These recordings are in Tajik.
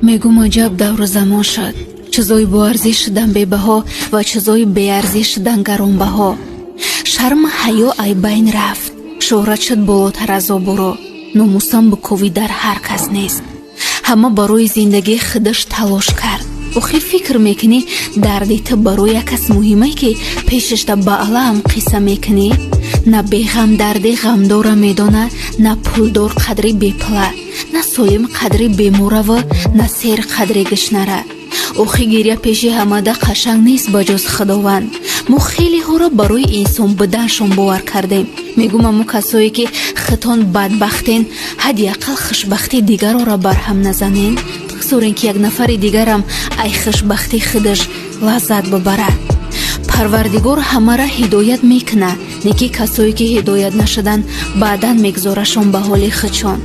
Мегум, аҷаб давру замон шуд. Чизои боарзиш шудан бебаҳо ва чизои беарзиш шудан гаронбаҳо. Шарму ҳаё ай байн рафт, шӯҳрат шуд болотар аз обрӯ. Номусам буковӣ дар ҳар кас нест. Ҳама барои зиндагии худаш талош кард. Охир фикр мекунӣ, дарди ту барои як кас муҳимае, ки пешашта ба алаам қисса мекунӣ? На беғам дарди ғамдора медона, на пулдор қадри бепула, на солим қадри бемораву на сер қадри гишнара. Охи гиря пеши ҳамада қашанг нест, ба ҷуз Худованд. Мо хелеҳоро барои инсон буданшон бовар кардем. Мегум, амо касое ки хитон бадбахтен, ҳадди ақал хушбахтии дигарора барҳам назанен. Бигзорен, ки як нафари дигарам ай хушбахтии худаш лаззат бибарад. Парвардигор ҳамара ҳидоят мекуна, не ки касое ки ҳидоят нашуданд, баъдан мегзорашон ба ҳоли худшон.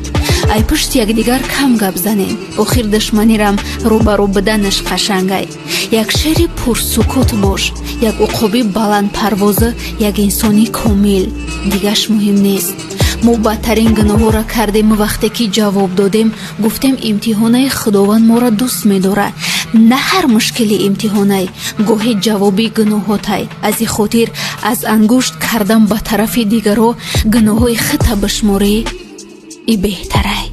Ай пушти якдигар кам гап занем. Охир душманирам рӯбарӯ буданаш қашангай. Як шери пурсукут бош, як уқоби баландпарвоза, як инсони комил, дигаш муҳим нест. Мо бадтарин гуноҳҳоро кардему вақте ки ҷавоб додем, гуфтем: имтиҳонаи Худованд моро дӯст медорад. На ҳар мушкили имтиҳонай, гоҳе ҷавоби гуноҳотай. Аз ин хотир аз ангушт кардан ба тарафи дигарҳо гуноҳҳои худта бишморӣ и беҳтарай.